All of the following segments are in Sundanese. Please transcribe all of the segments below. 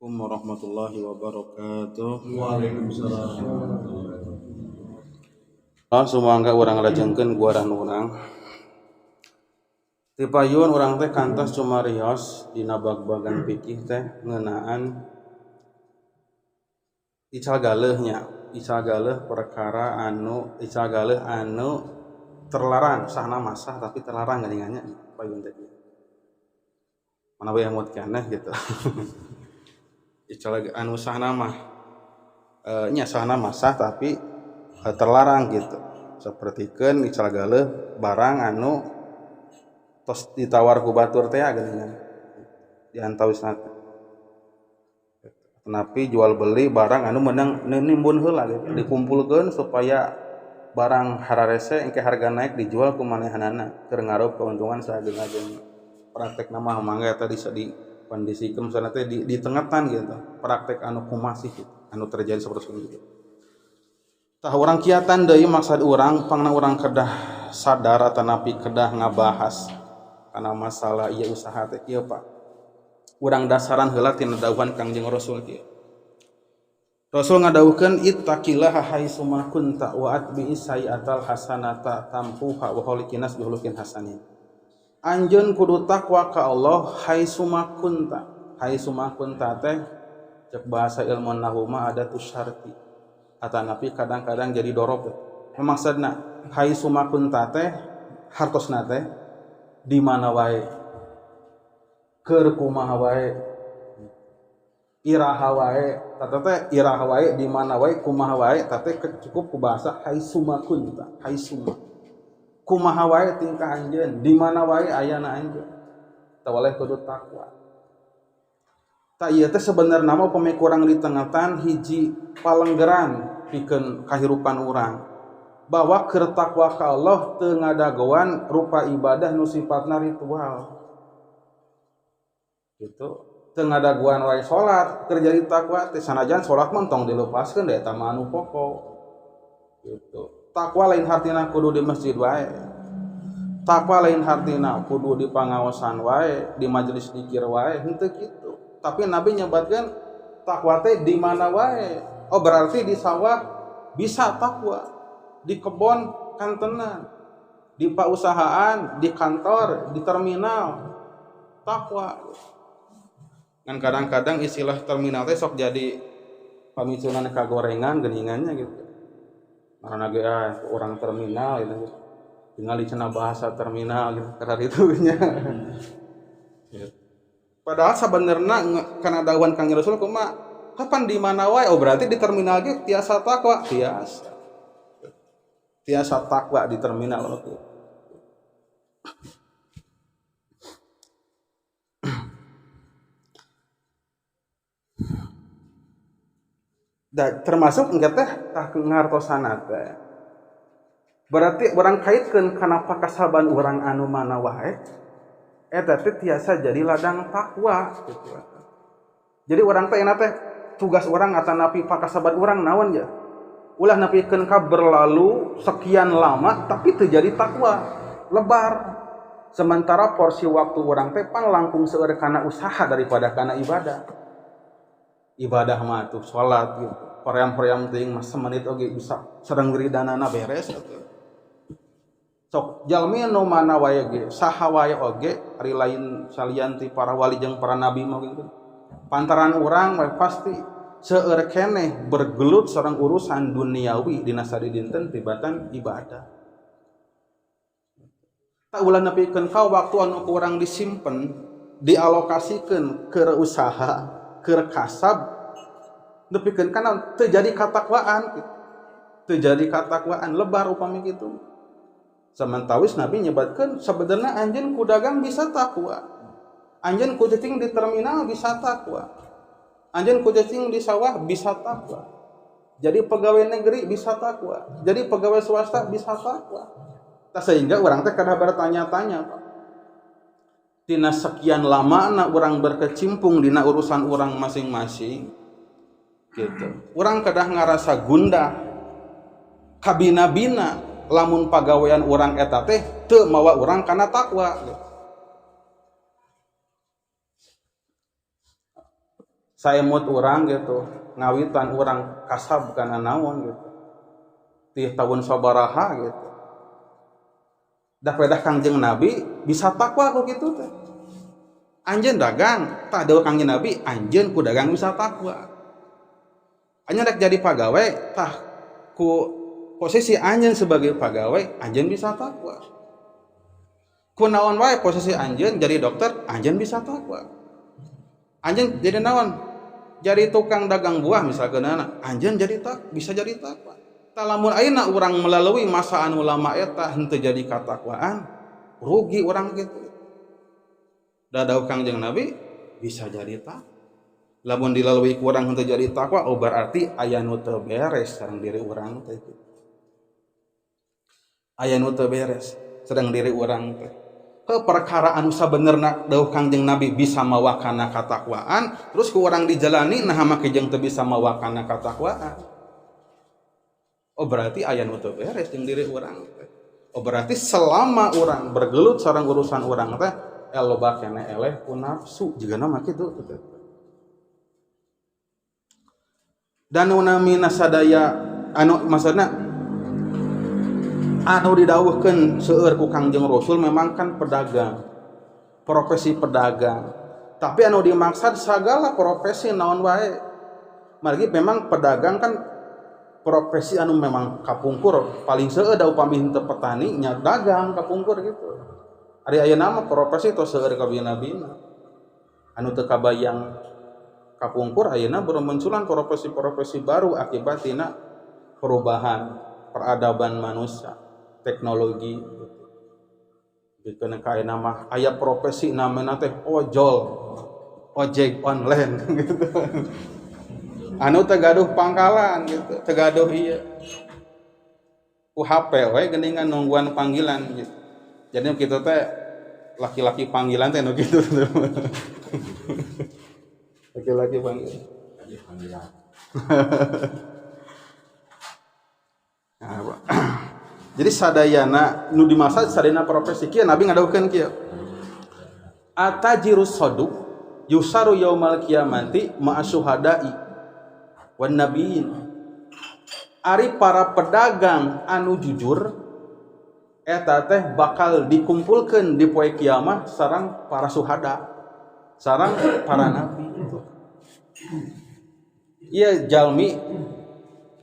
Warahmatullahi wabarakatuh. Waalaikumsalam. Langsung mangga urang lajengkeun guaran urang. Ti payun urang teh kantos cumarios dina bag-bagan fikih teh ngeunaan ical galeuh nya, ical galeuh perkara anu ical galeuh anu terlarang, sahna masah tapi terlarang geuningan nya payun teh. Mana we emot keneh gitu. Ical anu sahna mah nya sahna masah tapi terlarang gitu. Sapertikeun ical galeuh barang anu tos ditawar ku batur teh geuningan di antawisna teh. Tapi jual beli barang anu meunang nimbun heula gitu, dikumpulkeun supaya barang hararese engke harga naik dijual ku manehanana keur ngarup keuntungan saageng-ageng. Praktekna mah mangga eta di kondisi misalnya teh di tengetan gitu, praktek anu kumasih gitu, anu terjadi seperti itu. Tah urang kiatan deui maksud urang pangna urang kedah sadar atanapi kedah ngabahas kana masalah ieu usaha teh kieu Pak. Urang dasaran heula tina dawuhan Kangjeng Rasul kieu. Rasul ngadawuhkeun ittaqillaha haitsu ma kunta wa atbi'is sayyi'atal hasanata tamhuha wa khaliqinas bi khuluqin hasanin. Anjeun kudu takwa ka Allah haitsu ma kunta. Haitsu ma kunta teh cek bahasa ilmu nahwu mah ada tu syarti. Atanapi kadang-kadang jadi dorob. Maksudna haitsu ma kunta teh hartosna teh di mana wae, keur kumaha wae, iraha wae, tata teh iraha wae di mana wae kumaha wae, tata teh cukup ku bahasa haitsu ma kunta, haitsu ma. Kumaha wae tingkah anjeun, di mana wae ayana anjeun. Tawaleh kudu takwa. Ta ieu teh sebenarna mah upami kurang ditengatan hiji palenggeran pikeun kahirupan urang. Bahwa keur takwa ka Allah teu ngadagoan rupa ibadah nu sifatna ritual. Gitu. Teu ngadagoan wae salat keur jadi takwa teh sanajan salat mah tong dilepaskeun da eta mah anu pokok. Gitu. Takwa lain hartina kudu di masjid wae. Takwa lain hartina kudu di pangaosan wae, di majelis dikir wae, henteu kitu. Tapi Nabi nyebatkeun takwa teh di mana wae. Oh berarti di sawah bisa takwa, di kebon kantenan, di pausahaan, di kantor, di terminal takwa. Kan kadang-kadang istilah terminal teh sok jadi pamicunan kagorengan geuningannya gitu. Karena ge orang terminal gitu. Tinggal dicena bahasa terminal gitu karena itu nya. Gitu. Padahal sebenarnya kana dawuhan Kangjeng Rasul kumaha kapan di mana wae, oh berarti di terminal ge tiasa takwa, tiasa. Tiasa takwa di terminal oke. Da, termasuk engke teh tah ngartosana teh. Berarti urang kaitkeun kana pakasaban urang anu mana wae eta teh tiasa jadi ladang takwa gitu. Jadi urang teh enak teh tugas urang atanapi pakasaban urang naon ya. Ulah nepikeun ka berlalu sekian lama tapi teu jadi takwa, lebar. Sementara porsi waktu urang teh pan langkung seueur kana usaha daripada kana ibadah. Ibadah mah tuh salat gitu. Hoream-hoream teuing mah semenit oge bisa sareng wiridanana beres atuh. Sok jalmi nu mana wae ge, saha wae oge ari lain salian ti para wali jeung para nabi mah gitu. Pantaran urang we pasti seueur keneh bergelut sareng urusan duniawi dina sadidinten tibatan ibadah. Tak ulah nepikeun ka waktu anu ku urang disimpen, dialokasikeun keur usaha, keur kasab, nepikeun kana teu jadi katakwaan gitu. Teu jadi katakwaan lebar upami kitu. Samantawis Nabi nyebatkeun sebenarnya anjeun ku dagang bisa takwa. Anjeun ku cicing di terminal bisa takwa. Anjeun ku cicing di sawah bisa takwa. Jadi pegawai negeri bisa takwa. Jadi pegawai swasta bisa takwa. Tah sehingga urang teh kada bertanya-tanya, Pak. Tina sekian lama na urang berkecimpung dina urusan urang masing-masing gitu. Urang kedah ngarasa gundah kabina-bina lamun pagawean urang eta teh teu mawa urang kana takwa gitu. Saemut urang gitu, ngawitan urang kasab kana naon gitu. Ti tahun sabaraha gitu. Dah pedah Kangjeng Nabi bisa takwa ku kitu teh. Anjeun dagang, tah dawuh Kangjeng Nabi anjeun ku dagang bisa takwa. Anjeun rek jadi pagawe, tah ku posisi anjeun sebagai pagawe anjeun bisa takwa. Ku naon wae posisi anjeun jadi dokter, anjeun bisa takwa. Anjeun jadi naon? Jadi tukang dagang buah misalkan anjeun jadi tak bisa jadi takwa. Tah lamun ayeuna urang melalui masa anu lama eta henteu jadi katakwaan, rugi urang gitu. Da dawuh Kangjeng Nabi bisa jadi tak. Lamun dilalui ku urang henteu jadi takwa, oh berarti aya nu teu beres sareng diri urang teh. Aya nu teu beres sareng diri urang teh. Heuh perkara anu sabenerna dawuh Kangjeng Nabi bisa mawa kana katakwaan, terus ku urang dijalani naha make jeung teu bisa mawa kana katakwaan. Oh berarti aya nu teu beres jeung diri urang teh. Oh berarti selama urang bergelut sareng urusan urang teh loba keneh eleh ku nafsu jigana mah kitu teh. Dan nu namina sadaya anu maksudna anu didawuhkeun seueur ku Kangjeng Rasul memang kan pedagang, profesi pedagang. Tapi anu dimaksud sagala profesi naon wae. Margi memang pedagang kan profesi anu memang kapungkur paling seueur da upami henteu petani nya dagang kapungkur gitu. Ari ayeuna mah profesi tos seueur kabina-bina. Anu teu kabayang kapungkur ayeuna bermunculan profesi-profesi baru akibat tina perubahan peradaban manusia, teknologi gitu. Dikeun ka ayeuna mah aya profesi namina teh ojol, ojek online gitu. Anu teu gaduh pangkalan gitu, teu gaduh ieu. Ku HP we geuningan nungguan panggilan gitu. Jadi kitu teh laki-laki panggilan teh nu kitu. Laki-laki panggilan. Panggilan. Nah, Pak. Jadi sadayana nu dimasa sadayana profesi kieu Nabi ngadawuhkeun kieu. Atajirus saduq yusaru yaumal qiyamati ma'a syuhada'i wan nabiyyin. Ari para pedagang anu jujur eta teh bakal dikumpulkeun di poe kiamah sareng para suhada, sareng para nabi itu. Ieu jalmi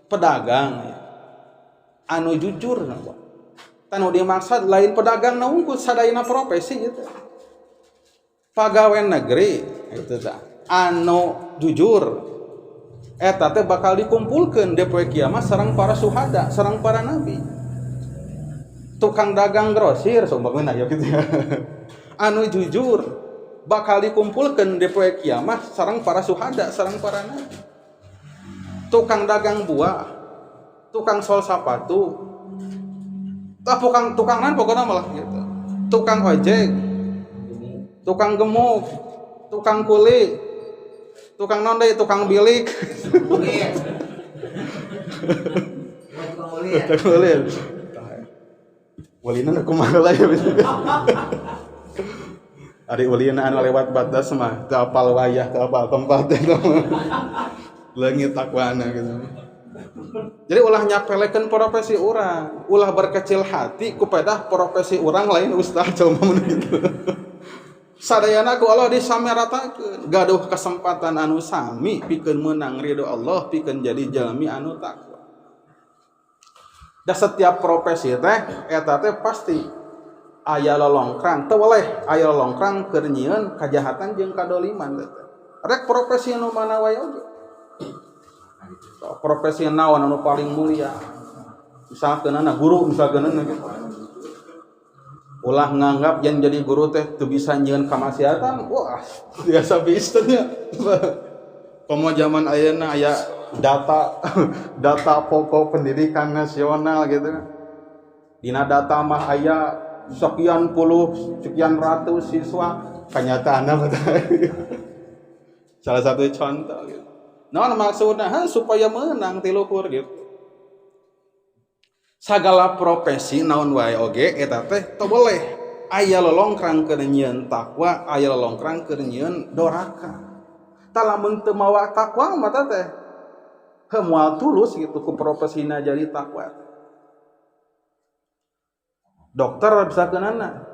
pedagang anu jujur tanu dimaksud lain pedagang na unggul sadayana profesi gitu. Pagawe negeri itu tah anu jujur eta teh bakal dikumpulkeun di poe kiamat sareng para suhada, sareng para nabi. Tukang dagang grosir seumpamana ya gitu ya. Anu jujur bakal dikumpulkeun di poe kiamat sareng para suhada, sareng para nabi. Tukang dagang buah, tukang sol sepatu, tah tukang nan pokoknya malah gitu. Tukang ojek, tukang gemuk, tukang kuli, tukang non deui, tukang bilik. Tukang kuli. Ulina nu kumaha lah ya. Ari ulina anu lewat batas mah teu apal wayah, teu apal tempat eta mah. Leungit takwana gitu. Jadi ulah nyapelekeun profesi urang, ulah berkecil hati ku pedah profesi urang lain ustaz coba mun gitu. Sadayana ku Allah disameratakeun, gaduh kesempatan anu sami pikeun meunang ridho Allah, pikeun jadi jalmi anu takwa. Da setiap profesi teh eta teh pasti aya lolongkrang, teu weleh aya lolongkrang keur nyieun kajahatan jeung kadoliman teh. Rek profesi anu mana wae oge. Profesi naon anu paling mulia? Misalkeun guru, misalkeun gitu. Ulah nganggap yang jadi guru teh teu bisa nyieun kamaksiatan, wah biasa bisa nya. Komo zaman ayeuna aya data data pokok pendidikan nasional gitu. Dina data mah aya sekian puluh, sekian ratus siswa, kenyataanna mah salah satu contoh gitu. Naon maksudna? Ha, supaya menang ti luhur gitu. Sagala profesi naon wae oge eta teh teu boleh aya lolongkrang keur nyieun takwa, aya lolongkrang keur nyieun doraka. Tah, lamun teu mawa takwa mah teh heuh moal tulus gitu ku profesina jadi takwa. Dokter bisa kenana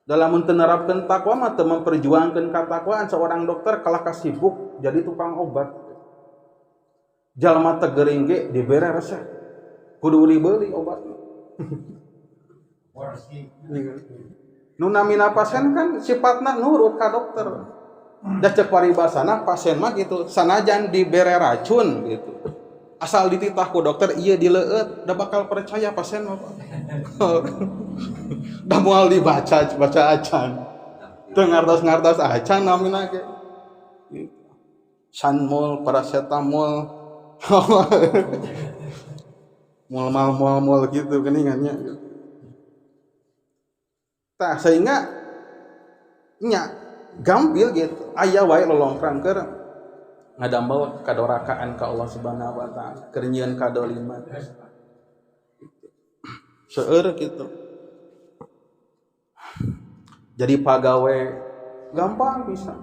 dalam menerapkan takwa mah teu memperjuangkan ketakwaan, seorang dokter kalah sibuk jadi tukang obat. Jalma teu gering ge dibere resep, kudu dibeli obatnya. Nu namina pasien kan sifatna nurut ka dokter. Da cek paribasana pasien mah gitu, sanajan dibere racun gitu, asal dititah ku dokter iya dileueut, da bakal percaya pasien mah, Pak. Da moal dibaca baca acan, teu ngartos-ngartos acan namina ge gitu. Sanmol, paracetamol, mol mal mol mol gitu geningannya gitu. Tah, sehingga nya gampil gitu, aya wae lolongkrang keur ngadamel kadorakaan ka Allah Subhanahu wa Taala, keur nyieun kadoliman. Seueur gitu. Jadi pagawe gampang bisa.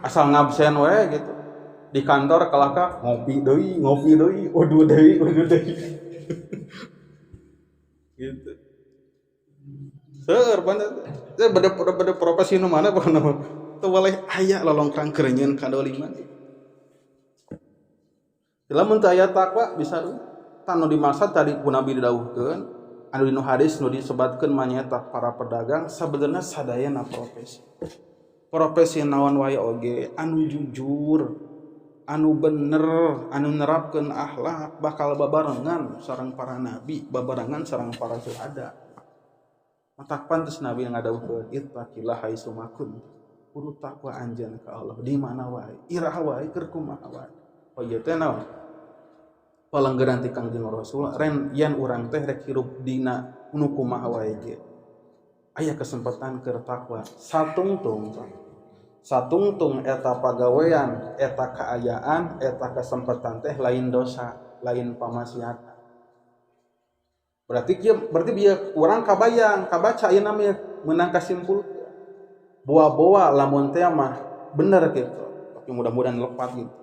Asal ngabsen we gitu. Di kantor kalahka ngopi deui, uduh deui, uduh deui. Gitu. Seueur bener. Teh beda beda profesi nu mana pokona mah. Teu boleh aya lolongkrang keur nyieun kadoliman. Lamun teu aya takwa bisa tah nu dimaksud tadi ku Nabi didawuhkeun anu dinu hadis nu disebatkeun mah nyaeta para pedagang, sabenerna sadayana profesi. Profesi naon wae oge anu jujur, anu bener, anu nerapkeun akhlak bakal babarengan sareng para nabi, babarengan sareng para syuhada. Matak pantes Nabi ngadawuhkeun ittaqillah haitsu ma kunt. Kudu takwa anjeun ka Allah di mana wae, iraha wae, keur kumaha wae. Oh ieu teh naon? Palanggeran ti Kangjeng Rasul ren yen urang teh rek hirup dina nu kumaha wae ge. Aya kesempatan keur takwa satungtung. Satungtung eta pagawean, eta kaayaan, eta kesempatan teh lain dosa, lain pamaksiatan. Berarti kieu, berarti bieu urang kabayang, kabaca ayeuna mah meunang kasimpul. Boa-boa lamun teh mah bener gitu. Tapi mudah-mudahan lepat gitu.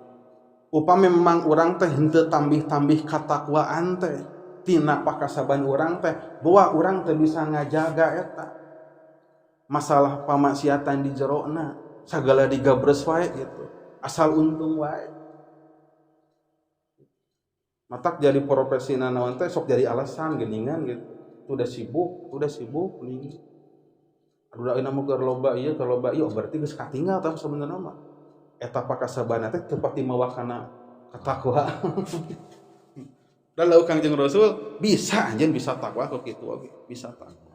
Upami memang urang teh henteu tambih-tambih katakwaan teh tina pakasaban urang teh, boa urang teh bisa ngajaga eta masalah pamaksiatan di jerona, sagala digabres wae gitu, asal untung wae. Matak jadi profesi naon teh sok jadi alasan geningan gitu, udah sibuk nih, aduh ayeuna mah keur loba ieu, keur loba ieu. Oh, berarti geus katinggal tah sebenarnya mah eta pakasaban teh teu pati mawa kana katakwaan. Dan lalu Kangjeng Rasul bisa anjeun bisa takwa kok kitu oge bisa takwa.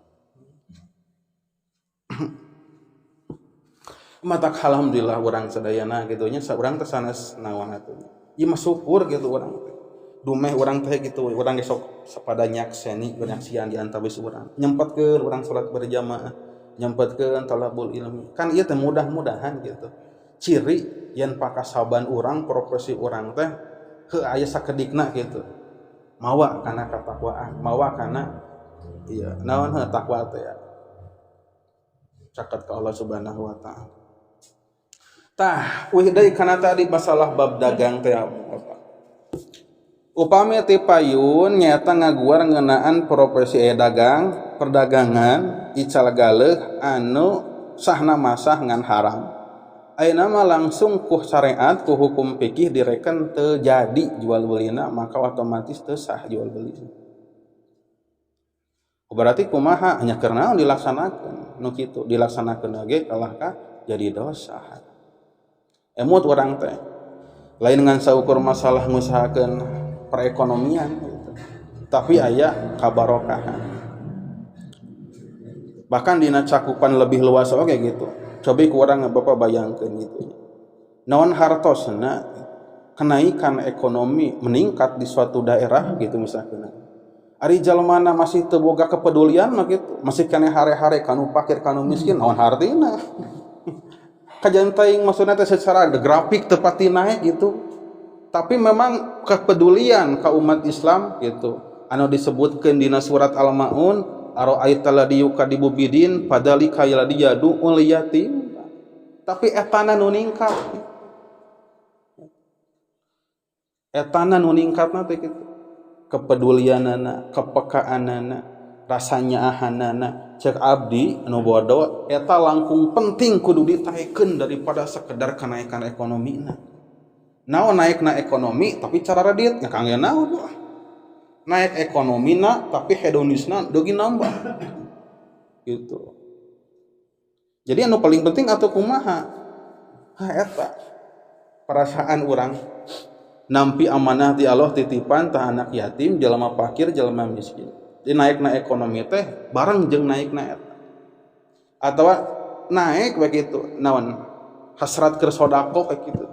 Matak alhamdulillah urang sadayana gitu nya, urang teh sanes naon atuh ieu mah syukur gitu urang teh. Dumeh urang teh gitu, urang ge sok sapada nyakseni nyaksian di antawis urang nyempetkeun urang salat berjamaah, nyempetkeun talabul ilmi, kan ieu teh mudah-mudahan gitu ciri yen pakasaban urang, profesi urang teh heuh aya sakedikna gitu, mawa kana katakwaan, mawa kana ieu naon heuh takwa teh ya caket ka Allah Subhanahu wa Taala. Tah, wih deui kana tadi masalah bab dagang teh apa. Upami ti payun nyata ngaguar ngeunaan profesi dagang, perdagangan ical galeuh anu sahna masah ngan haram. Ayeuna mah langsung ku syariat, ku hukum fikih direken teu jadi jual belina, maka otomatis teu sah jual beli. Berarti kumaha hanya karena dilaksanakeun nu kitu, dilaksanakeun ge kalah ka jadi dosa. Emut urang teh lain ngan saukur masalah ngusahakeun perekonomian gitu, tapi aya kabarokahan bahkan dina cakupan lebih luas oge gitu. Coba ku urang Bapak bayangkeun gitu, naon hartosna kenaikan ekonomi meningkat di suatu daerah gitu misalkan, ari jalmana masih teu boga kepedulian mah gitu, masih keneh hare-hare kanu fakir kanu miskin, naon hartina? Kajian teuing maksudna teh secara grafik tepati naik gitu, tapi memang kepedulian ka umat Islam gitu anu disebutkeun dina surat Al-Maun, ara'aita ladzi yukadzibu bidin fadzalika alladzi yadu'ul yatim. Tapi etana nu ningkat. Etana nu ningkatna teh kitu. Kepedulianana, kepekaanana, rasanya ahanana. Cek abdi nu bodoh eta langkung penting kudu ditaekeun daripada sekedar kenaikan ekonomina. Naon naikna ekonomi tapi cara radit nya kangge naon bu. Naik ekonomina tapi hedonisna dogi nambah. Gitu. Jadi anu paling penting atuh kumaha? Ha eta perasaan urang nampi amanah ti Allah titipan tah anak yatim, jelema fakir, jelema miskin. Jadi naikna ekonomi teh bareng jeung naikna eta. Atawa naik begitu naon hasrat keur sedekah kayak gitu.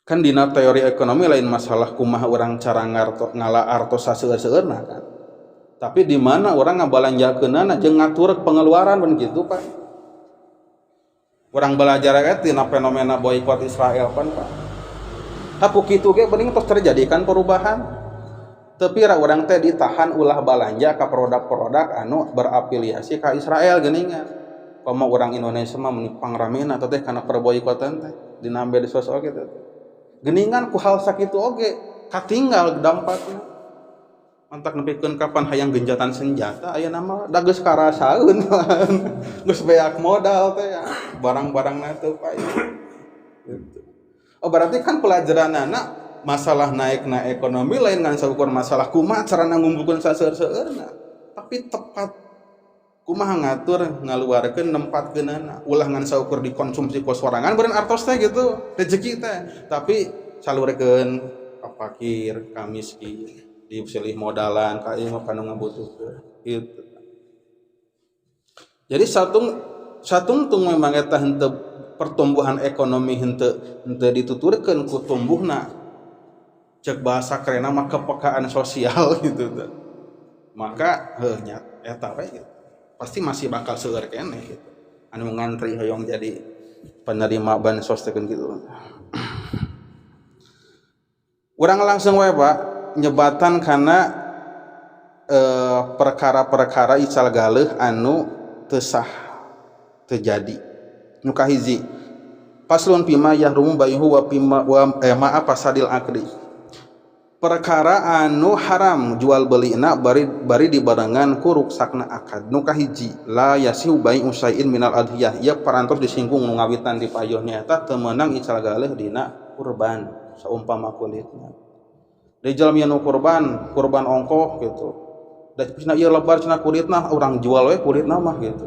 Kan dina teori ekonomi lain masalah kumaha urang cara ngarto ngala artos saseueur-seueurna kan. Tapi di mana orang ngabalanjakeunana jeung ngatur pengeluaran ben gitu Pak. Urang belajar eta tina fenomena boikot Israel pan Pak. Haku kitu ge bening tos terjadi kan perubahan. Tapi ra urang teh ditahan ulah balanja ka produk-produk anu berafiliasi ka Israel geuningan. Komo urang Indonesia mah meuni pangramena teh kana perboikotan teh dina media sosial kitu. Geningan ku hal sakitu oge katinggal dampakna. Mantak nepikeun kapan hayang genjatan senjata aya nama da geus karasaeun geus beak modal teh ya barang-barangna teu payu. Gitu. Oh berarti kan pelajaranana masalah naikna ekonomi lain ngan saukur masalah kumaha carana ngumpulkeun saseur-seueurna, tapi tepat kumaha ngatur ngaluarkeun nempatkeunana ulah ngan saukur dikonsumsi ku sorangan beureun artos teh gitu rezeki teh tapi salurkeun ka fakir ka miskin disilih modalan ka ieu mah kanu ngabutuhkeun gitu. Jadi satungtung memang eta henteu pertumbuhan ekonomi henteu dituturkeun ku tumbuhna cek bahasa kerenna mah kepekaan sosial gitu teh. Maka heuh nya eta we gitu. Pasti masih bakal seueur keneh gitu. Anu ngantri hoyong jadi penerima bansos teh gitu. Urang langsung we Pak nyebatan karena perkara-perkara ical galeuh anu teu sah terjadi. Nu kahiji paslon pima yahrumu baihu wa pima wa maaf fasadil akdi. Perkara anu haram jual belina bari dibarengan ku ruksakna akad. Nu kahiji la yasihu bai'u syai'in minal adhiyah. Ieu parantos disinggung nu ngawitan di payuh nyaeta teu meunang ical galeuh dina kurban saumpama kulitna. Di jalmi anu kurban, kurban ongkoh gitu. Da cenah ieu lebar cenah kulitna urang jual we kulitna mah gitu.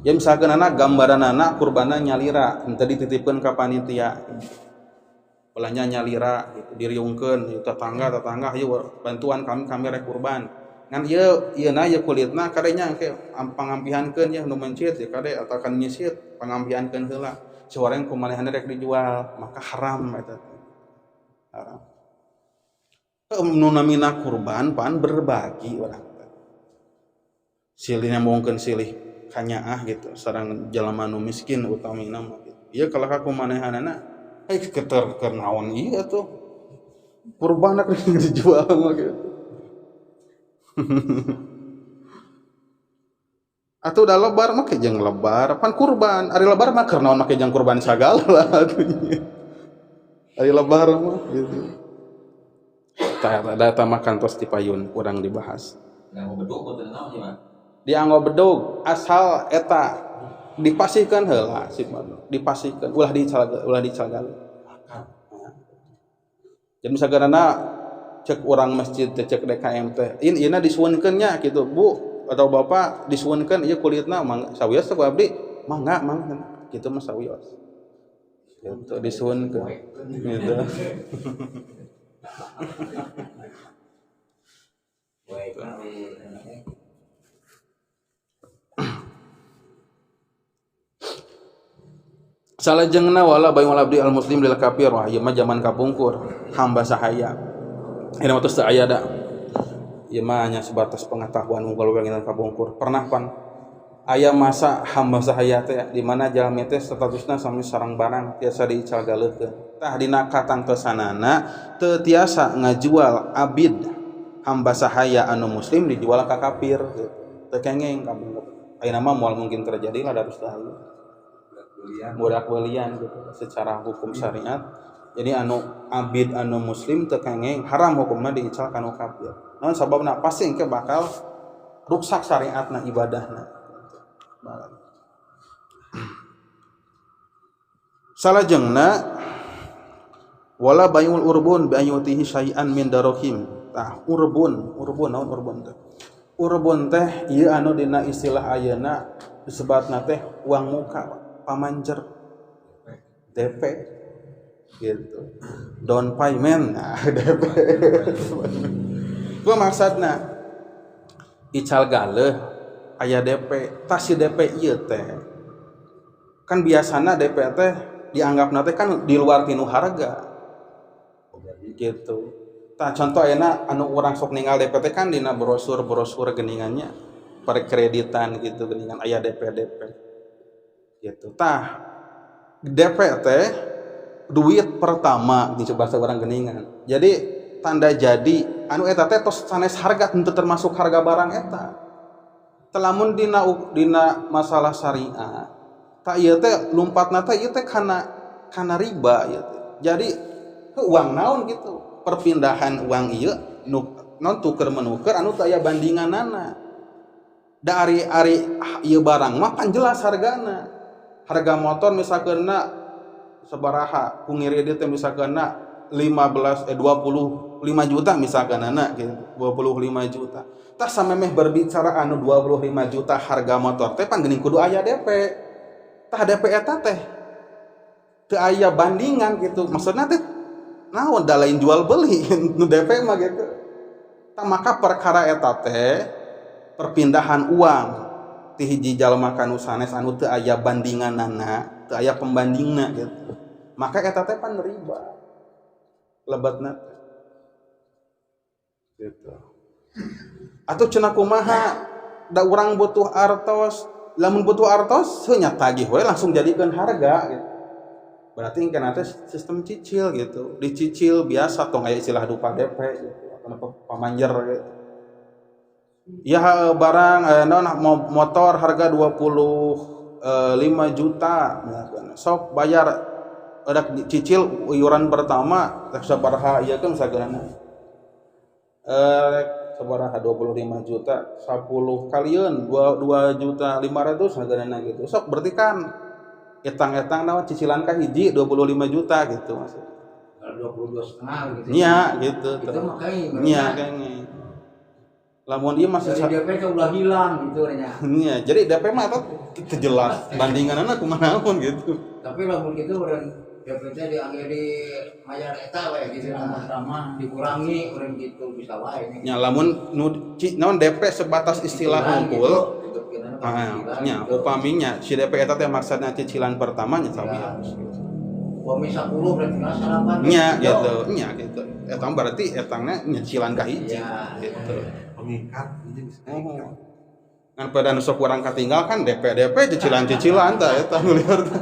Ya misalkan anak gambaranana kurbanna nyalira henteu dititipkeun ka panitia. Belanja nyalira gitu, diriungkeun ieu tetangga ieu bantuan kami rek kurban. Ngan ieu ieuna ieu kulitna kade nya engke pangampihankeun nya nu mencit ya kade atakan nyisit pangampihankeun heula. Sawareng ku manehna rek dijual maka haram eta teh. Haram. Nu namina kurban pan berbagi urang teh. Silih nyambungkeun silih kanyaah gitu sareng jalma nu miskin utamina mah gitu. Ieu kalah ku manehanana keter keur naon ieu tuh. Kurban rek dijual mah gitu. Atuh da lebar make jeung lebar pan kurban. Ari lebar mah keur naon make jeung kurban sagala atuh. Ari lebar mah gitu. Tah data mah kantos di payun kurang dibahas. Dianggo bedug boten naon sih, Pak? Dianggo bedug asal eta dipasihkeun heula sifatna. Dipasihkeun ulah dicalgal. Jadi misalkan cek urang masjid teh cek DKM teh, in ieuna disuwunkeun nya kitu Bu atau Bapak disuwunkeun ieu kulitna mangga sawios teh ku abdi mangga mangga kitu mah sawios. Gitu disuwunkeun gitu. Salajengna wala bayul abdi al muslim lil kafir wah ieu mah zaman kapungkur hamba sahaya. Ini mah tos teu aya da. Ieu mah hanya sebatas pengetahuan unggul we nginan kapungkur. Pernah pan aya masa hamba sahaya teh di mana jalmi teh statusna sami sareng barang tiasa diical galeuhkeun. Tah dina katangtosanana teu tiasa ngajual abid hamba sahaya anu muslim dijual ka kafir gitu. Teu kengeng kapungkur. Ayeuna mah moal mungkin terjadi lah harus tahu. Budak belian gitu secara hukum syariat. Jadi anu abid anu muslim teu kenging haram hukumna diical ka nu kafir. Naon sababna pasti engke bakal ruksak syariatna ibadahna. Salajengna wala bayul urbun bi ayutihi syai'an min darohim. Tah urbun, urbun naon urbun teh? Urbun teh ieu anu dina istilah ayeuna disebatna teh uang muka, pamanjer. DP gitu. Down payment. Nah, DP. Gua maksudna ical galeuh aya DP, tah si DP ieu teh. Kan biasana DP teh dianggapna teh kan di luar tinu harga. Gitu. Tah contoh ayeuna anu urang sok ninggal DP teh kan dina brosur-brosur geuningannya perkreditan gitu geuningan aya DP DP. Gitu. Tah DP teh duit pertama di bahasa urang geuningan. Jadi tanda jadi anu eta teh tos sanes harga henteu termasuk harga barang eta. Lamun dina dina masalah syariah tah ieu teh lumpatna teh ieu teh kana kana riba ieu teh. Jadi uang naon gitu, perpindahan uang ieu nu non tuker menuker anu teu aya bandinganana. Da ari ari ieu barang mah pan jelas hargana. Harga motor misalkeunna sabaraha ku ngiridit teh misalkeunna 15 25 juta misalkeunna gitu, 25 juta. Tah samemeh berbicara anu 25 juta harga motor teh pan geuning kudu aya DP. Tah DP eta teh teu aya bandingan gitu. Maksudna teh naon da lain jual beli nu DP mah gitu. Tah maka perkara eta teh perpindahan uang ti hiji jalma ka nu sanes anu teu aya bandinganana, teu aya pembandingna gitu. Maka eta teh pan riba. Lebatna teh. Gitu. Atau cenah kumaha da urang butuh artos, lamun butuh artos heuh nya tagih we langsung jadikeun harga gitu. Berarti engke teh sistem cicil gitu. Dicicil biasa tong aya istilah dupa DP gitu atau pamanjer gitu. Ya barang naon motor harga 25 juta misalkan. Sok bayar ada cicil iuran pertama rek sabaraha ieu kan sageurana. Sabaraha 25 juta 10 kalieun 2 juta 500 sageurana gitu. Sok berarti kan etang-etang naon cicilan ka hiji 25 juta gitu maksudnya. Kalau 22,5 gitu. Nya gitu. Itu makanya nya kayaknya. Lamun ieu masih dari DP ke ulah hilang gitu nya. Nya, jadi DP mah eta teu jelas bandinganna kumaha naon gitu. Tapi lamun gitu urang DP teh diangge di mayar eta we gitu nah. Pertama dikurangi urang gitu bisa wae nya. Nya lamun nu naon DP sebatas istilah hungkul. Ah, nya upaminya si DP eta teh maksudna cicilan pertamanya tapi Ya. Upami 10 berarti nggak salapan. Nya gitu, nya gitu. Eta berarti etangna nyicilan ka hiji Ya. gitu. Pengikat ini bisa. Oh. Ngan pada nu sok urang katinggal kan DP DP cicilan-cicilan tah eta nu lieur teh.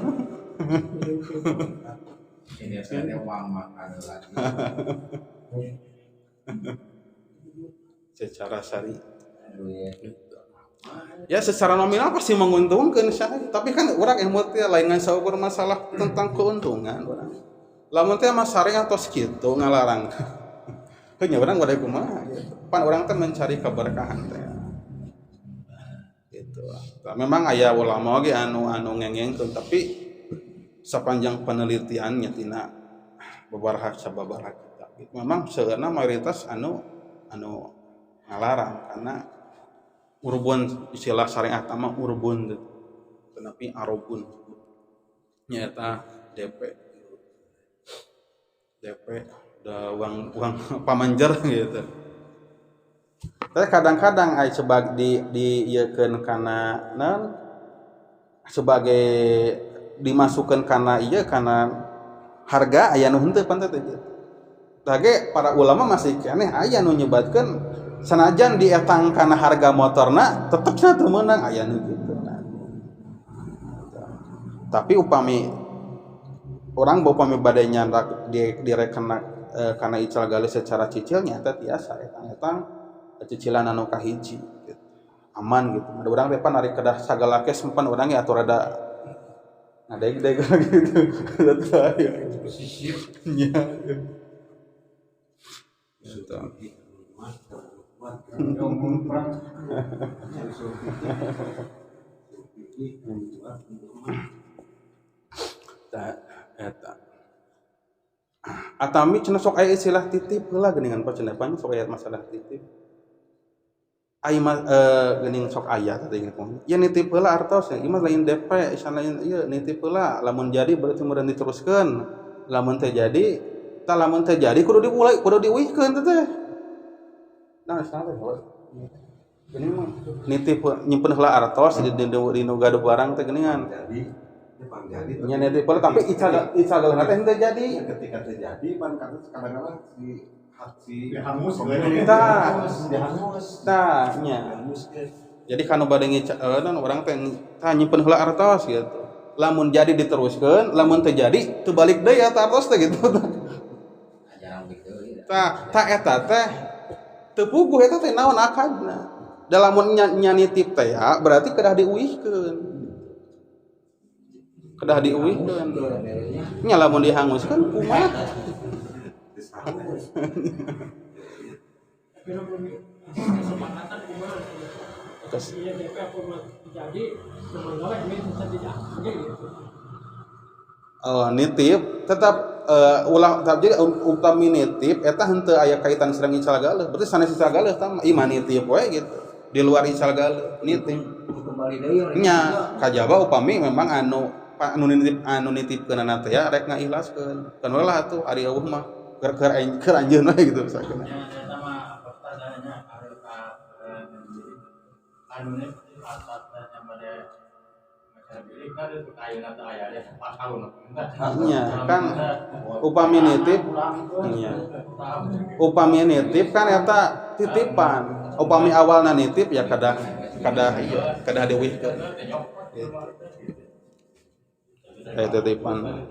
Ini saya uang makan lagi. Secara syariat. Aduh ya. Ya secara nominal pasti menguntungkan saya, tapi kan urang emot teh lain ngan saukur masalah tentang keuntungan urang. Lamun teh mah syariat tos kitu ngalarang. Heuh nya urang bade kumaha gitu. Pan urang teh mencari keberkahan teh. Gitu. Tah, memang aya ulama oge anu anu ngengengkeun tapi sepanjang penelitiannya tina babaraha sababaraha kitab. Memang seueurna mayoritas anu anu ngalarang karena urbun istilah syariat mah urbun gitu. Tetapi arobun nyaeta DP DP da uang uang pamanjer gitu. Tapi kadang-kadang ai sebag di diieukeun kana naon sebagai dimasukkan kana ieu kana harga aya nu henteu pan teh gitu. Tah ge para ulama masih keneh aya nu nyebatkeun sanajan dietang kana harga motorna tetep cenah teu meunang aya nu kitu. Nah. Tapi upami orang upami bade nyandak di direkena kana ical galih secara cicilnya eta tiasa etang-etang cicilan anu kahiji gitu. Aman gitu. Ada urang teh pan ari kedah sagala kes pan urang ge atuh rada ngadeg-deg gitu. Eta aya. Pesisir. Nya. Gitu. Tah eta. Atami cenah sok aya istilah titip heula geuningan pa cenah pan sok aya masalah titip. Ai geuning sok aya teh inget mah. Ya nitip heula artos ieu mah lain DP, isan lain ieu nitip heula lamun jadi berarti meureun diteruskeun. Lamun teu jadi, tah lamun teu jadi kudu diulai, kudu diuihkeun teh. Nah, salah teh. Geuning mah nitip nyimpen heula artos di nu gaduh barang teh geuningan. Jadi nya nitip heula tapi ical galeuhna teh henteu jadi. Ketika terjadi pan kadang-kadang si hak si dihangus tah dihangus. Tah nya. Jadi kanu bade ngical urang teh tah nyimpen heula artos gitu. Lamun jadi diteruskeun, lamun teu jadi teu balik deui eta artos teh gitu. Tah tah eta teh teu puguh eta teh naon akadna. Da lamun nya nitip teh ya berarti kedah diuihkeun. Kedah diuihkeun. Nya lamun dihanguskeun kumaha? Kesepakatan kumaha? Iya DP aku jadi nitip tetap ulah jadi upami nitip eta henteu aya kaitan sareng ical galeuh berarti sanes ical galeuh tah ieu mah nitip we gitu di luar ical galeuh nitip nya kajaba upami memang anu anu nitipkeunana teh ya rek ngaihlaskeun kan we lah atuh ari eueuh mah keur keur anjeun we gitu misalkan nya eta mah pertanyaannya ari ka anu nya kan upami nitip nya upami nitip kan eta titipan upami awalna nitip ya kadah kadah ieu kadah diwihkeun gitu eta titipan.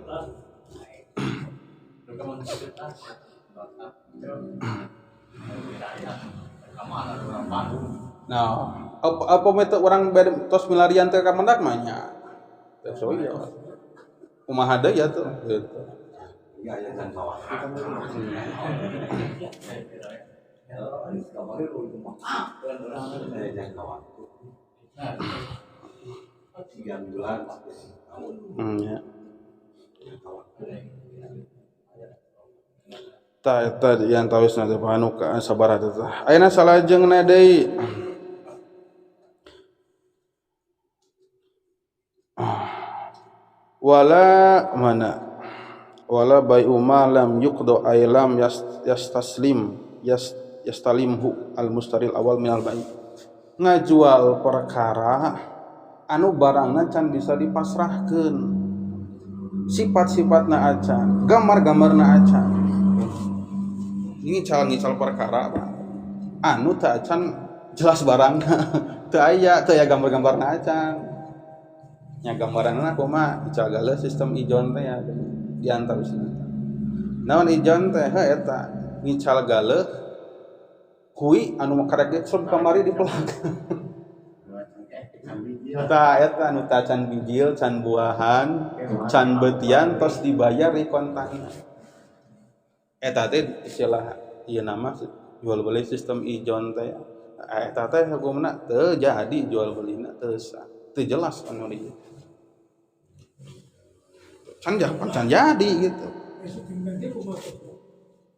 Nah, apa metode orang tos milarian teh ka mendak mah nya. So iya. Kumaha deui ya tuh gitu. Iya aya jangka waktu kan. Aya jangka waktu. 3 bulan, tahun. Ya. Tah eta yang tawisna teh anu ka sabaraha teh. Ayeuna salajengna deui. Wala mana wala bai'u ma lam yuqda ay lam yastaslim yastalimhu al mustaril awal minal bai'. Ngajual perkara anu barangna can bisa dipasrahkeun, sifat-sifatna acan, gambar-gambarna acan. Ngical-ngical perkara apa anu teu acan jelas barangna, teu aya gambar-gambarna acan. Nya gambaranna kumaha ical galeuh sistem ijon teh ya di antawisna. Naon ijon teh heuh eta ngical galeuh kui anu karek ge kamari dipelak. Tah eta anu ta can bijil, can buahan, can beutian tos dibayar di kontakna. Eta teh istilah ieu nama jual beli sistem ijon teh. Eta teh hukumna teu jadi jual belina teu sah. Teu jelas anu ieu. Can can jadi gitu.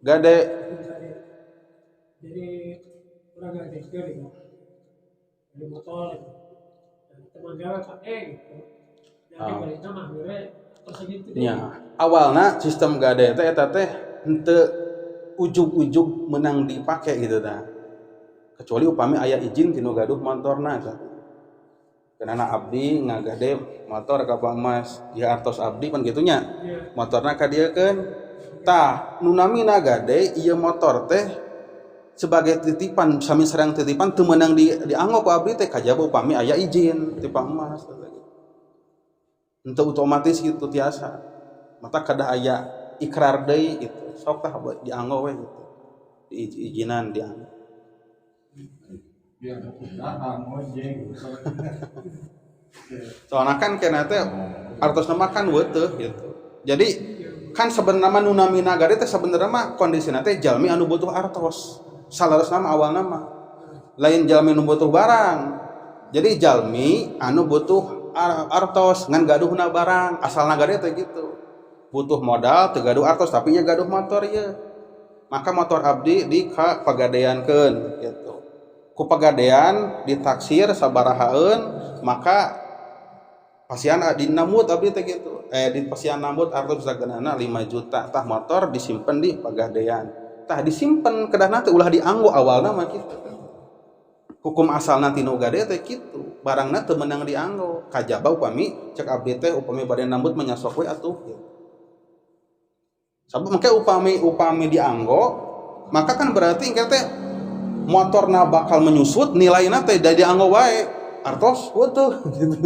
Gade jadi urang gadekeun gitu. Di motor teman gawe pakai gitu. Jadi balina mah mere terus gitu deh. Nya, awalna sistem gade teh eta teh henteu ujug-ujug menang dipake gitu tah. Kecuali upami aya izin tinu gaduh motorna tah. Karena abdi ngagade motor ka Pak Mas, ya artos abdi pan kitu nya. Motorna ka dieu keun. Tah, nu namina gade ieu motor teh sebagai titipan, sami sareng titipan teu meunang dianggo ku abdi teh kajaba upami aya izin ti Pak Mas. Henteu otomatis gitu tiasa. Mata kedah aya ikrar deui gitu. Sok tah dianggo we gitu. Diizinan dianggo. Biar usaha ngojek. Soalnya kan kena teh artosna mah kan weuteuh gitu. Jadi kan sebenarnya mah nu namina gade teh sebenarnya mah kondisina teh jalmi anu butuh artos. Saleresna mah awalna mah lain jalmi anu butuh barang. Jadi jalmi anu butuh artos ngan gaduhna barang, asalna gade teh gitu. Butuh modal teu gaduh artos tapi nya gaduh motor ieu. Maka motor abdi di ka pagadeankeun gitu. Ku pagadean ditaksir sabarahaeun maka pasian dinamut abdi teh gitu. Di pasian nambut artos sagenana 5 juta tah motor disimpen di pagadean. Tah disimpen kedahna teh ulah dianggo awalna mah kitu. Hukum asalna ti nu gade teh kitu. Barangna teu meunang dianggo. Kajaba upami cek abdi teh upami bade nambut mah nyasok we atuh gitu. Sabab make upami dianggo maka kan berarti engke teh motorna bakal menyusut nilaina teh da dianggo wae artos weuteuh gitu.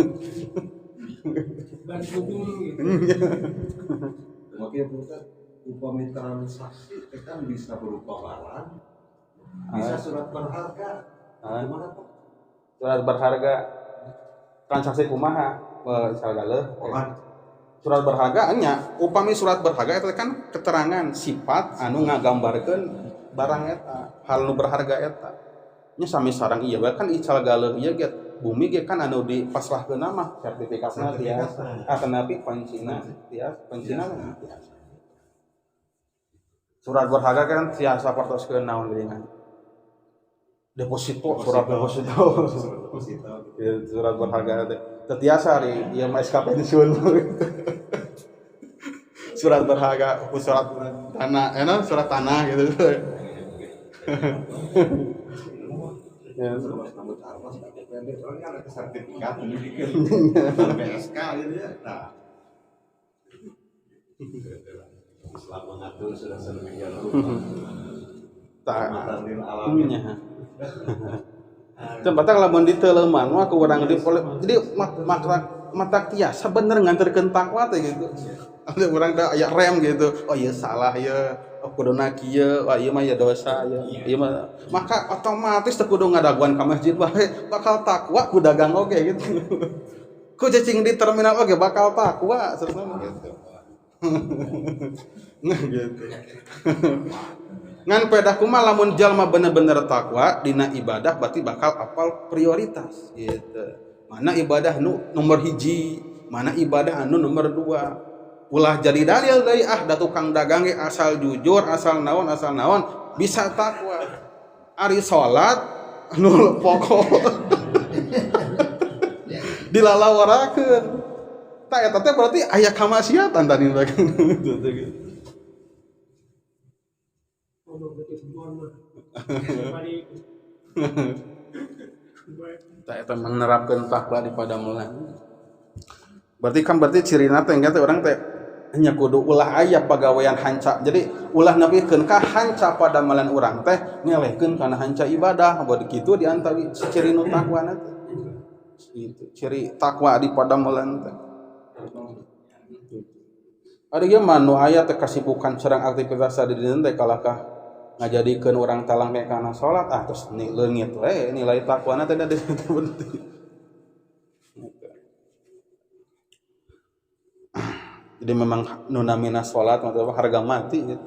Bantu dulu gitu. Makanya Ustaz, upami transaksi itu kan bisa berupa barang, bisa surat berharga. Gimana Pak? Surat berharga transaksi kumaha misalnya Orang surat berharga nya upami surat berharga itu kan keterangan sifat anu ngagambarkeun barang eta hal nu berharga eta nya sami sareng ieu we kan ical galeuh ieu ge bumi ge kan anu dipasrahkeun mah sertifikatna tiasa atanapi kuncina tiasa kuncina mah tiasa surat berharga kan tiasa partoskeun naon geuningan deposito surat deposito deposito. Ya, surat berharga teh teu tiasa ari ieu mah SK pensiun. Surat berharga surat tanah enak surat tanah gitu. Ya. Rambut armas pendek soalnya kan ada sertifikat pendidikan PSK gitu ya. Nah, Islam mengatur sudah sedemikian rupa. Tah. Alamin. Nya. Tempatnya lamun diteleman mah ku urang di jadi mata tiasa bener nganterkeun takwa teh gitu. Ada urang da aya rem gitu. Oh iya salah ya. Oh kuduna kieu, wah ieu mah ya dosa ya. Ieu mah maka otomatis teu kudu ngadaguan ka masjid bae bakal takwa ku dagang oge gitu. Ku cicing di terminal oge bakal takwa sebenarnya gitu. Nah gitu. Ngan pedah kumaha lamun jalma bener-bener takwa dina ibadah berarti bakal apal prioritas gitu. Mana ibadah nu nomor hiji, mana ibadah anu nomor dua. Ulah jadi dalil deui ah da tukang dagang ge asal jujur, asal naon bisa takwa. Ari salat anu pokok dilalawarakeun. Tah eta teh berarti aya kamaksiatan tadi gitu. Tah eta menerapkeun takwa di padamelan. Berarti kan berarti cirina teh engke teh urang teh nya kudu ulah aya pagawean hanca. Jadi ulah nepikeun ka hanca padamelan urang teh ngelehkeun kana hanca ibadah. Bodo kitu di antawi ciri nu takwana teh. Gitu, ciri takwa di padamelan teh. Ada ge mah nu aya teh kasibukan sareng aktivitas di dinten teh kalahkah ngajadikeun urang talang ke kana salat ah terus leungit we nilai takwana teh da di situ penting. Jadi memang nu namina salat mah harga mati gitu.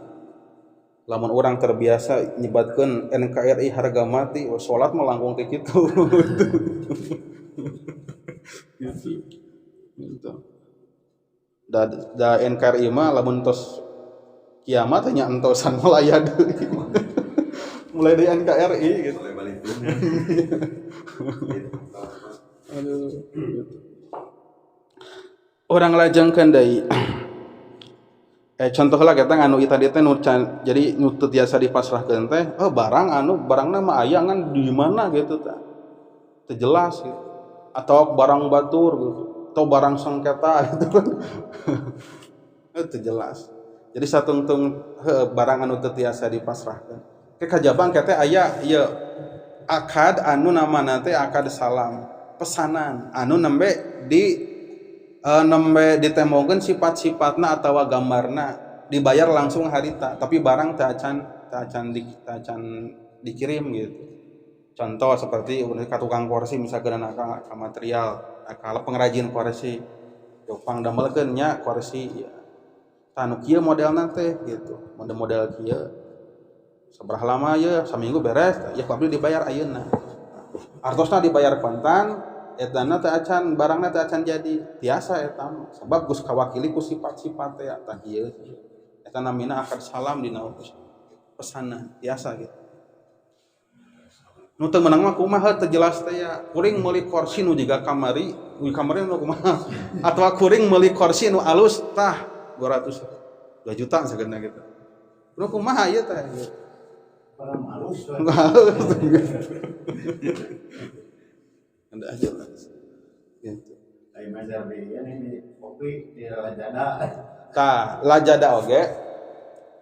Lamun urang terbiasa nyebatkeun NKRI harga mati, oh, salat mah langkung teh kitu. Gitu. Gitu. Da NKRI mah lamun tos kiamat nya entosan mulai aya deui. Mulai di NKRI gitu. Mulai balik. Aduh gitu. Orang lajengkeun deui. Contoh lah kita anu ieu tadi teh nu can, jadi nu teu tiasa dipasrahkeun teh, oh barang anu barangna mah aya ngan di mana gitu tah. Teu jelas gitu. Atau barang batur gitu, atau barang sengketa gitu kan. Itu jelas. Jadi satungtung barang anu teu tiasa dipasrahkeun. Ke kajabang teh aya ieu akad anu namana teh akad salam, pesanan anu nembe di nembe ditemongkeun sifat-sifatna atawa gambarna dibayar langsung harita tapi barang teu acan dikirim gitu. Contoh seperti ka tukang kursi misalkan ka material, ka pengrajin kursi. Yo pangdamelkeun nya kursi ya. Tah nu kieu modelna teh gitu. Model-model kieu. Sabaraha lama ya saminggu beres, ya ku abdi dibayar ayeuna. Artosna dibayar kontan, etana teh acan barangna teh acan jadi. Tiasa eta mah sebab geus kawakili ku sifat-sifat teh tah kieu. Eta namina akad salam dina pesanan tiasa gitu. Nu teu meunang mah kumaha teu jelas teh ya. Kuring meuli kursi nu jiga kamari, nu kamari nu kumaha? Atawa kuring meuli kursi nu alus tah 200 2 juta sageuna gitu. Nu kumaha ieu teh? Barang halus. Ada aja lah. Gitu. Ai mazhar di ieu di kopi di Lajada. Tah, lajada oge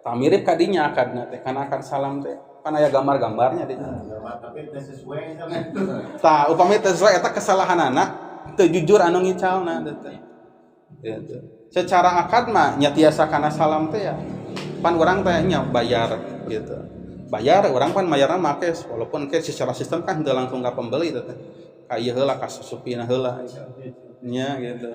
tah mirip kadinya akadna teh, kana akad salam teh. Kan aya gambar-gambarnya di. Gambar tapi teu sesuai sama. Tah, upami teu sesuai eta kesalahanana teu jujur anu ngicalna teh. Gitu. Secara akad mah nya tiasa kana salam teh ya. Pan urang teh nya bayar gitu. Bayar urang pan mayarna make walaupun ke secara sistem kan teu langsung ka pembeli teh. Ka ieu heula ka susupina heula nya gitu.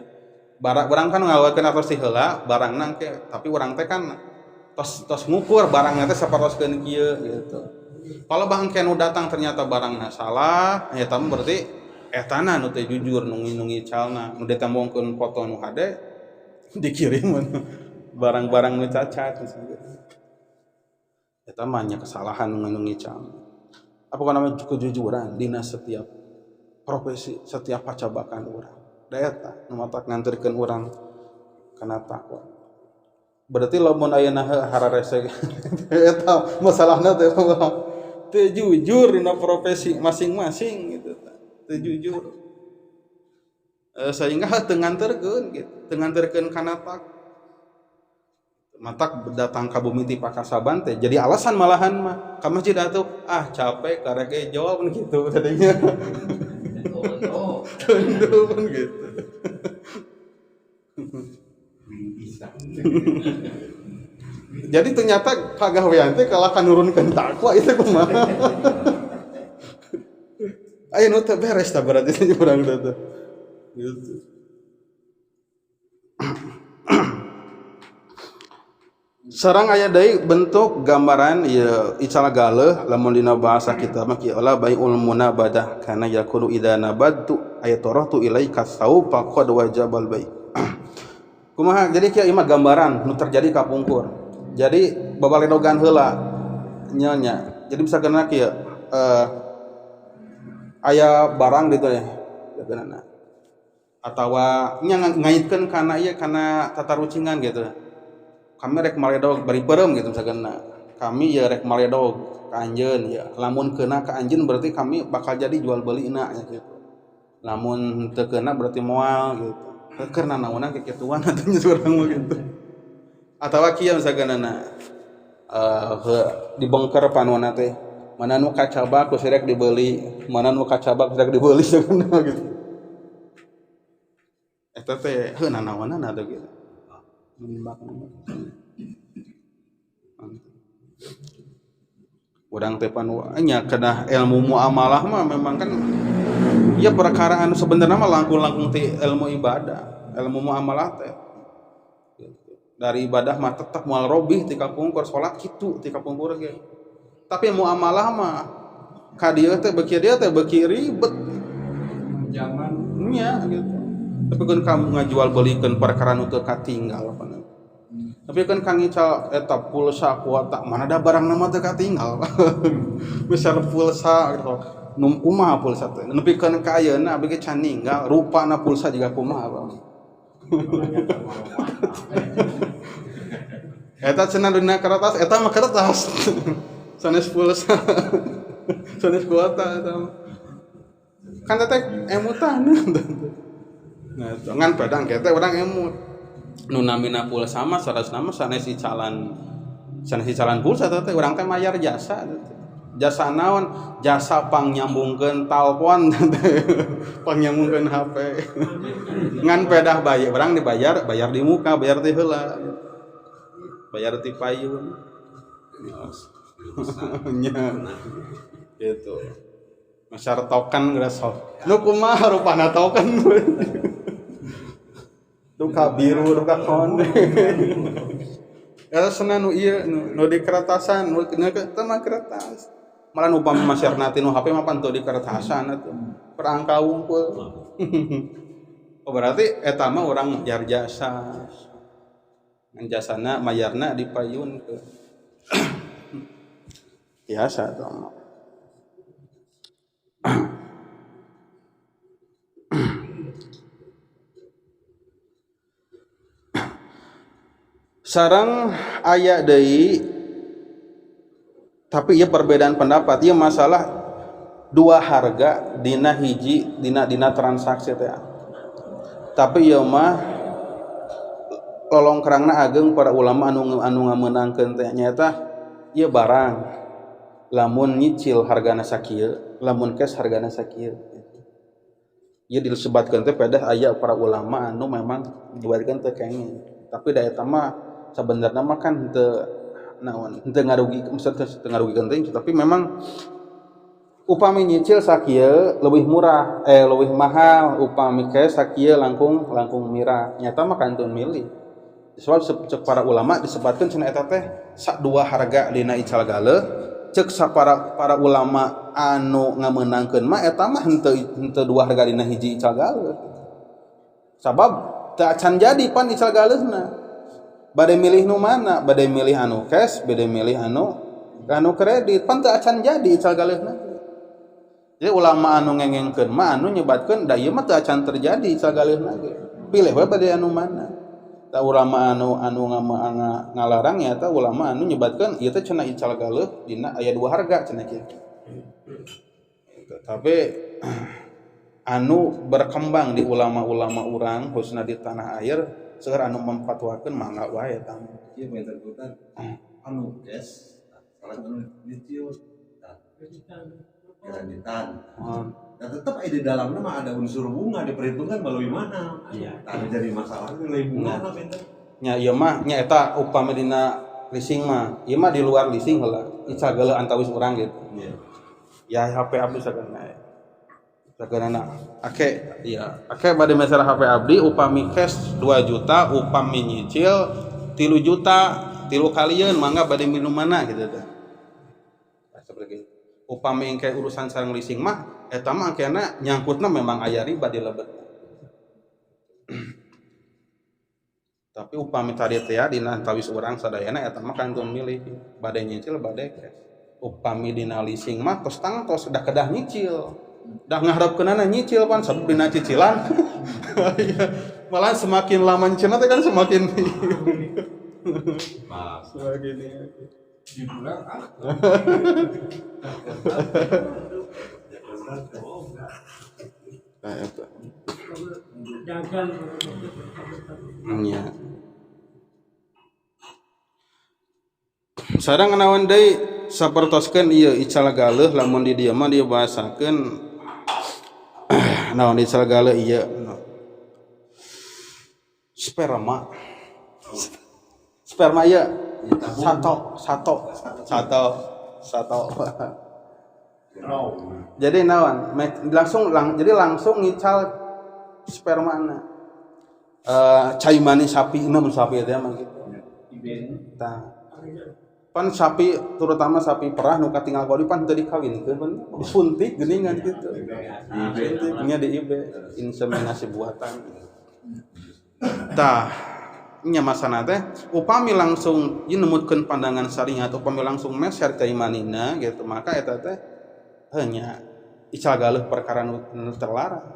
Barang urang kan ngaluarkeun atos ti heula barangna engke tapi urang teh kan tos tos ngukur barangna teh saparoskeun kieu gitu. Kalau bang nu datang ternyata barangna salah, eta mah berarti etana nu teu jujur nu ngicalna, nu ditembongkeun foto nu hade dikirim barang-barang nu cacat misalnya. Eta mah nya kesalahan nu ngical. Apa namanya kejujuran dina setiap profesi, setiap pacabakan urang. Da eta nu matak nganterkeun urang kana takwa. Berarti lamun ayeuna hararese eta masalahna teh teu jujur dina profesi masing-masing gitu teu jujur. Sehingga teu nganterkeun gitu, teu nganterkeun kana takwa. Matak datang ka bumi ti pakasaban teh jadi alasan malahan mah ka masjid atuh ah capek karek ge jawab gitu tadinya. Tunduh pun gitu. Bisa. Jadi ternyata pagawean teh kalah nurunkeun takwa itu kumaha. Aya nu teu beres tah berarti teh urang teh. Gitu. Sareng aya deui bentuk gambaran ieu ical galeuh lamun dina bahasa kita mah kieu la bai'ul munabadah kana yakunu idza nabadtu ay tarahtu ilaika saufa qad wajabal bai. Kumaha jadi kieu ieu mah gambaran nu terjadi kapungkur. Jadi babaledogan heula nya nya. Jadi bisa kena kieu aya barang ditu ya. Geunana. Atawa nya ngaitkeun kana ieu kana tatarucingan gitu. Kami rek maledog bari peureum gitu misalkan. Kami ya rek maledog ka anjeun ya. Lamun keuna ka anjeun berarti kami bakal jadi jual belina ya gitu. Lamun teu keuna berarti moal gitu. Keur nanaonan kikituan atuh nya urang mah gitu. Atawa kieu misalkan dibongkar panona teh. Mana nu kacabak ku sirek dibeli, mana nu kacabak ku sirek dibeli sakeuna gitu. Eta teh heuh nanaonan atuh gitu. Menimbak. Urang teh nya kedah ilmu muamalah mah memang kan ya perkara anu sebenarnya mah langkung-langkung ti ilmu ibadah, ilmu muamalah teh. Dari ibadah mah tetap moal robih ti kapungkur salat kitu ti kapungkur ge. Tapi muamalah mah ka dieu teh beuki dieu teh beuki ribet. Zaman nya gitu. Tapi kan kamu ngajual belikeun perkara nu teu katinggal apa. Tapi kan kang ngical eta pulsa kuota mana ada barang nama teu katinggal. Misal pulsa gitu. Num kumaha pulsa teh? Nepikeun ka ayeuna abdi ge can ninggal rupana pulsa jiga kumaha Bang. Eta cenah dina kertas, eta mah kertas. Sanes pulsa. Sanes kuota eta mah. Kan teh emutan. Nah, ngan pedang teh urang emut. Nu namina pulsa mah sarasna mah sanes icalan pulsa teh urang teh mayar jasa teh. Jasa naon? Jasa pangnyambungkeun talpon teh. Pangnyambungkeun HP. Ngan pedah bayar urang dibayar, bayar di muka, bayar ti heula. Bayar ti payun. Nya. Gitu. Meser token geus sok. Nu kumaha rupana token. Duka biru, duka konde. Eta cenah nu ieu nu di kertasan, nu teu mah kertas. Malah nu upami masyarna teh nu HP mah pan teu di kertasan atuh. Perangka wungkul. Oh berarti eta mah urang mayar jasa. Ngan jasana mayarna dipayun ke. Biasa eta mah. Sareng aya deui tapi ieu perbedaan pendapat ieu masalah dua harga dina hiji dina transaksi teh. Tapi ieu mah lolongkrangna ageng para ulama anu ngamenangkeun teh nyaeta ieu barang lamun nyicil hargana sakieu lamun cash hargana sakieu. Ieu disebatkeun teh pedah aya para ulama anu memang dibuatkeun teh kenging. Tapi da eta mah sabenerna mah kan teu naon teu ngarugi maksud teu ngarugikeun teh tapi memang upami nyicil sakieu leuwih murah leuwih mahal upami cash sakieu langkung mirah nyata mah kantun milih sebab cek para ulama disebatkeun cenah eta teh sak dua harga dina ical galeuh cek para ulama anu ngamenangkeun mah eta mah henteu dua harga dina hiji ical galeuh sabab teu acan jadi pan ical galeuhna bade milih nu mana bade milih anu cash bade milih anu kredit pan teu acan jadi ical galeuhna. Jadi ulama anu ngengengkeun mah anu nyebatkeun da ieu mah teu acan terjadi ical galeuhna ge pilih we bade anu mana. Ta ulama anu ngalarang nya ta ulama anu nyebatkeun ieu teh cenah ical galeuh dina aya dua harga cenah kieu. Tapi anu berkembang di ulama-ulama urang khususna di tanah air seueur anu memfatwakeun mangga wae tah. Ieu benten-benten anu cash sareng anu nyicil kreditan. Nah, tetap di dalamnya mah ada unsur bunga diperhitungkan melalui mana? Iya. Nah, jadi masalah nilai bunga lah benten. Nya ieu mah nya eta upami dina leasing mah, ieu mah di luar leasing heula. Ical geuleuh antawis urang gitu. Iya. Ya HP abdi sagana. Sagana ake iya, ake bade meser HP abdi upami cash 2 juta, upami nyicil 3 juta, 3 kalieun mangga bade minum mana gitu teh. Nah, seperti itu. Upami engke urusan sareng leasing mah eta mah engkena nyangkutna memang aya riba di lebet. Tapi upami tadi teh dina tawis urang sadayana eta mah kantun milih bade nyicil bade cash. Upami dina leasing mah tos tangtos dah kedah nyicil. Dah ngaharepkeunana nyicil pan sabab dina cicilan. Malah semakin lama nyicilna teh kan semakin semakin dibilang ah. Nah, itu. Gagal. Iya. Sareng naon deui sapertoskeun ieu ical galeuh lamun di dieu mah dibahasakeun naon ical galeuh ieu sperma. Sperma ieu sato. Jadi naon langsung jadi langsung ngical spermana. Cai manis sapi namun sapi eta mah gitu. Tah. Pan sapi terutama sapi perah nu katinggal kodi pan teu dikawinkeun pan disuntik geuningan kitu. Disuntik nya di IB inseminasi buatan. Tah nya masana teh upami langsung ieu nemutkeun pandangan syariat upami langsung meser cai manina gitu maka eta teh hanya ical galeuh perkara nu terlarang.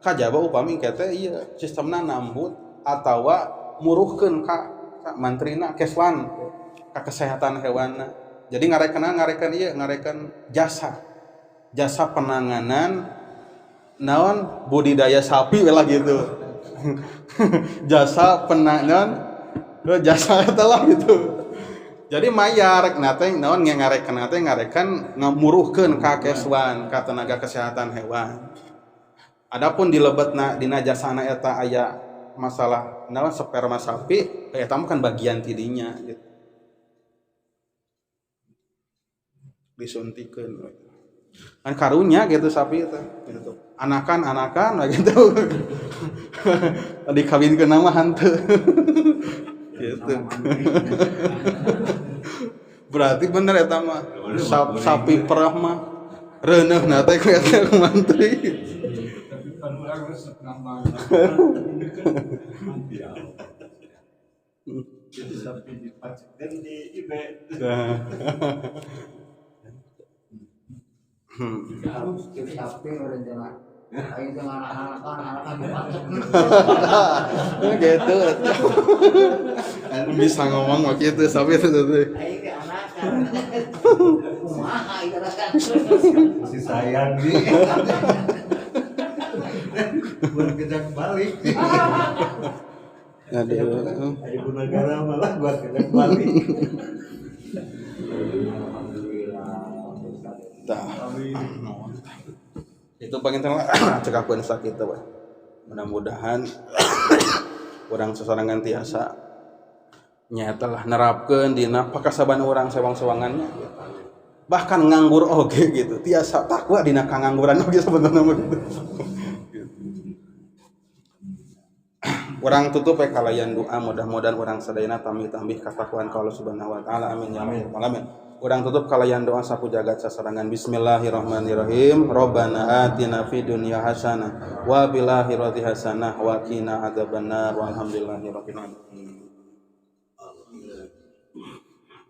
Kajaba upami teh ieu sistemna nambut atawa muruhkeun ka mantrina keswan ka kesehatan hewanna. Jadi ngarekan ieu ngarekan jasa penanganan naon budidaya sapi we lah gitu. Jasa penanganan jasa eta lah gitu. Jadi mayar na teh naon ngarekan teh ngarekan ngamuruhkeun ka keswan ka tenaga kesehatan hewan. Adapun di lebetna dina jasana eta aya masalah naon sperma sapi eta mah kan bagian tidinya gitu. Disuntikeun. Kan karunya gitu sapi teh gitu. Anakan-anakan gitu. Dikawinkeun mah henteu. Gitu. Berarti bener eta mah. Sapi perah mah reuneuhna teh ku eta ku mantri. Tapi kan urang resep nambah. Itu sapi dipacetkeun di IB. Sapi urang teh. Aing teh anak-anakan, anakan dipacet. Gitu. Bisa ngomong mah kitu sapi itu teh. Aing teh anakan. Kumaha ieu anakan. Masih sayang di. Buat kejang balik. Aduh. Ibu negara malah buat kejang balik. Alhamdulillah. Tah. Itu pengen cekapeun sakitu we. Mudah-mudahan urang sasarangan tiasa nyaeta lah nerapkeun dina pakasaban urang sewang-sewangannya gitu. Bahkan nganggur oge gitu. Tiasa takwa dina kangangguran oge sebenarnya mah gitu. Urang tutup we kalayan doa, mudah-mudahan urang sadayana tambih-tambih katakwaan ka Allah Subhanahu wa taala. Amin ya rabbal alamin. Urang tutup kalayan doa sapu jagat sasarangan. Bismillahirrahmanirrahim. Rabbana atina fid dunya hasanah wa fil akhirati hasanah wa qina adzabannar. Walhamdulillahirabbil alamin.